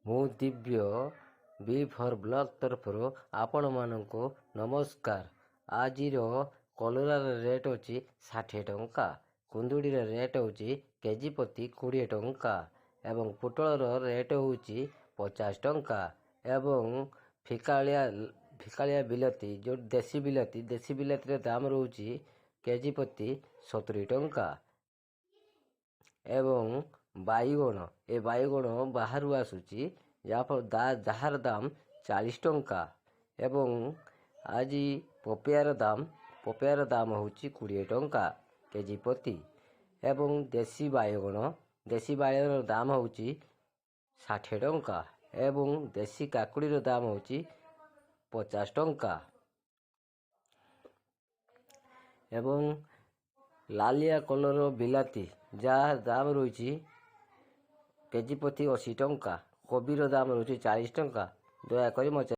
ମୁଁ ଦିବ୍ୟ ବି for blog ତରଫରୁ ଆପଣମାନଙ୍କୁ ନମସ୍କାର। ଆଜିର କଲରାର ରେଟ୍ ଅଛି 60 ଟଙ୍କା, କୁନ୍ଦୁଡ଼ିର ରେଟ୍ ହେଉଛି କେଜି ପ୍ରତି 20 ଟଙ୍କା ଏବଂ ପୋଟଳର ରେଟ୍ ହେଉଛି 50 ଟଙ୍କା ଏବଂ ଫିକାଳିଆ ବିଲାତି, ଯେଉଁ ଦେଶୀ ବିଲାତି, ଦେଶୀ ବିଲାତିର ଦାମ ରହୁଛି କେଜି ପ୍ରତି 70 ଟଙ୍କା ଏବଂ ବାଇଗଣ, ଏ ବାଇଗଣ ବାହାରୁ ଆସୁଛି, ଯାହାର ଦାମ 40 ଟଙ୍କା ଏବଂ ଆଜି ପପେୟାର ଦାମ ହେଉଛି 20 ଟଙ୍କା କେଜି ପ୍ରତି ଏବଂ ଦେଶୀ ବାଇଗଣର ଦାମ ହେଉଛି 60 ଟଙ୍କା ଏବଂ ଦେଶୀ କାକୁଡ଼ିର ଦାମ ହେଉଛି 50 ଟଙ୍କା ଏବଂ ଲାଲିଆ କଲର ବିଲାତି, ଯାହା ଦାମ ରହିଛି କେଜି ପ୍ରତି 80 ଟଙ୍କା। କୋବିର ଦାମ ରହୁଛି 40 ଟଙ୍କା। ଦୟାକରି ମୋ